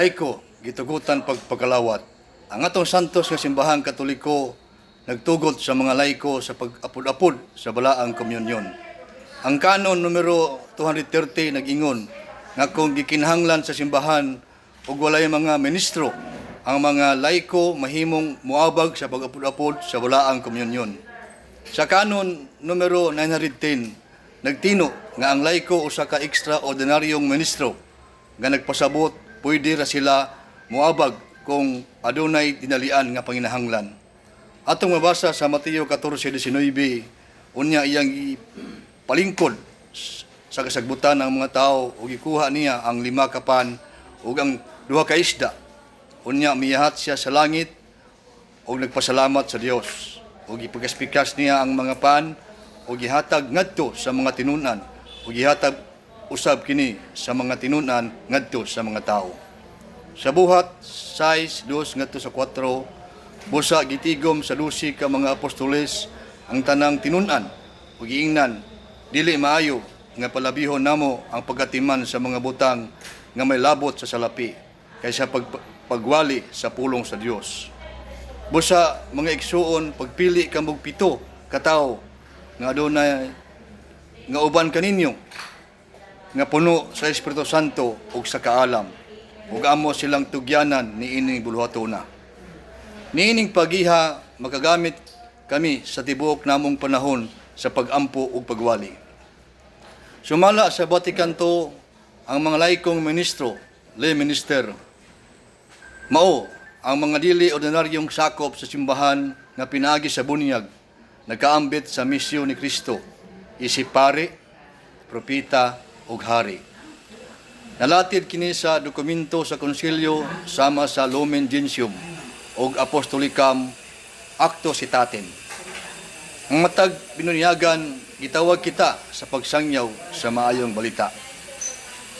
Laiko gitugutan pagpakalawat. Ang atong Santos nga Simbahang Katoliko nagtugot sa mga laiko sa pag-apod-apod sa Balaang Komunyon. Ang kanon numero 230 nag-ingon nga kung gikinahanglan sa simbahan ug walay mga ministro, ang mga laiko mahimong moabag sa pag-apod-apod sa Balaang Komunyon. Sa kanon numero 910, nagtino nga ang laiko usa ka ekstraordinaryong ministro nga nagpasabot pwede ra sila moabag kung adunay dinalian nga panginahanglan. Atong mabasa sa Mateo 14:19, unya iyang ipalingkod sa kasagbutan ng mga tao ug gikuha niya ang lima ka pan ug ang duha ka isda. Unya miyahat siya sa langit ug nagpasalamat sa Dios. Ug gipikas-pikas niya ang mga pan ug gihatag ngadto sa mga tinun-an ug gihatag usab kini sa mga tinun-an ngadto sa mga tao. Sa Buhat 6:2 ngadto sa 4, busa gitigom sa 12 ka mga apostoles ang tanang tinun-an ug giingnan, "Dili maayo nga palabihon namo ang pagkatiman sa mga butang nga may labot sa salapi kaysa pagwali sa pulong sa Dios. Busa, mga igsuon, pagpili kamog pito ka tawo nga adunay nga uban kaninyo nga puno sa Espiritu Santo ug sa kaalam, ug amo silang tugyanan niining buluhatona." Niining pagiha, makagamit kami sa tibuok namong panahon sa pag-ampo ug pagwali. Sumala sa Vatican II, ang mga laikong ministro, lay minister, mao ang mga dili ordinaryong sakop sa simbahan nga pinaagi sa bunyag nagkaambit sa misyon ni Kristo isip pari, propeta ug hari. Nalatid kini sa dokumento sa konsilyo sama sa Lumen Gentium ug Apostolicam Actuositatem. Ang matag binunyagan, gitawag kita sa pagsangyaw sa Maayong Balita.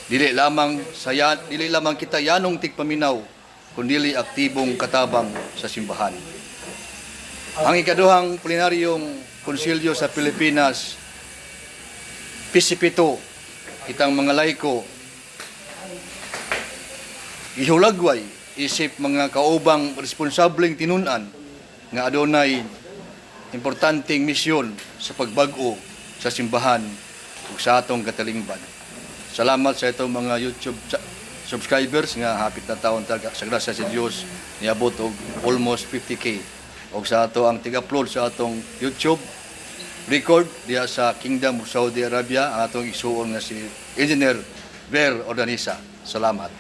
Dili lamang kita yanong tigpaminaw kundili aktibong katabang sa simbahan. Ang ikaduhang plenaryong konsilyo sa Pilipinas, PC 7, kitang mga laiko gihulagway isip mga kaubang responsableng tinun-an nga adunay importanteng misyon sa pagbag-o sa simbahan ug sa atong katalingban. Salamat sa itong mga YouTube subscribers nga hapit na taon ta sa grasya sa Dios niabot og almost 50K, ug sa ato ang tig-upload sa atong YouTube record diha sa Kingdom of Saudi Arabia, ang atong igsuon nga si Engineer Ver Ordanisa. Salamat.